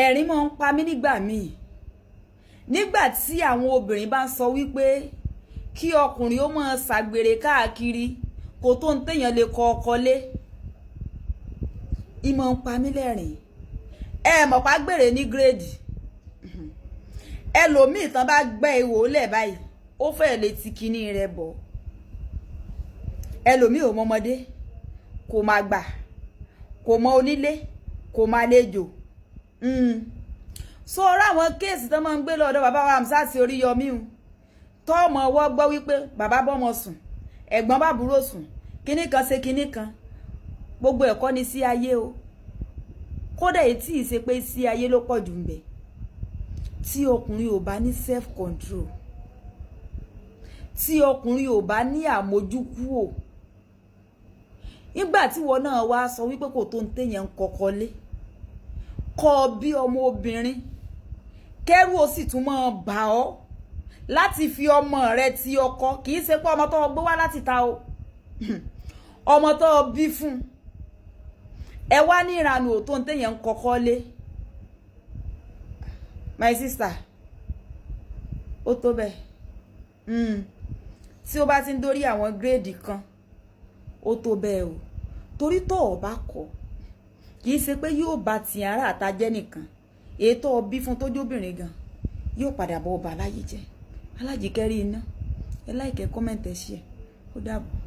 Ẹ̀rín máa ń pa mí nígbà míì nígbà tí àwọn obìnrin bá ń sọ wípé kí ọkùnrin ó máa ṣàgbèrè káàkiri, kò tó ń téèyàn lè kọ ọkọ lé. Ìmọ̀ ń pa mí lẹ́rìn. Ẹ mọ̀ pa gbèrè ní grade. Ẹlòmíì tán bá gbẹ́ ihò lẹ̀ báyìí, ó fẹ́ẹ̀ lè ti kinní rẹ̀ bọ̀. Ẹlòmíì ò mọmọdé, kò máa gbà, kò mọ onílé, kò máa lejò. So ọ̀rọ̀ àwọn case tó máa ń gbé lọ́dọ̀ bàbá wa Hamzat Oríyọmí o, tọ́mọ ọwọ́ gbọ́ wípé bàbá bọ́mọ sùn, ẹ̀gbọ́n bá búrò sùn, kinní kan ṣe kinní kan, gbogbo ẹ̀kọ́ ni sí ayé o. Kódà èyí tí ì ṣe pé sí ayé ló pọ̀ jù ń bẹ̀. Tí ọkùnrin ò bá ní self control, tí ọkùnrin ò bá ní àmójúkúò, nígbà tí wọn náà wá sọ wípé kò tó ń téèyàn ń kọkọ lé kọ́ bí ọmọ obìnrin, kẹ́rù ó sì tún máa bà ọ́ láti fi ọmọ rẹ ti ọkọ. Kì í ṣe pé ọmọ tó gbé wá láti ta o, ọmọ tó bí fún ẹ wá ní ìranù ò tó ń téèyàn ń kọkọ lé. My sister, ó tó bẹ́ẹ̀. Tí ó bá ti ń dórí àwọn grade kan, ó tó bẹ́ẹ̀ o, torí tó o bá kọ̀, kì í ṣe pé yóò bá ti ara àtàjẹ́ nìkan, èyí tó o bí fún tójóbìnrin gan yóò padà bọ́ ọba aláyé jẹ́ alájíkẹ́rí iná. Ẹ like, comment, ẹ share. Ó dàbọ̀.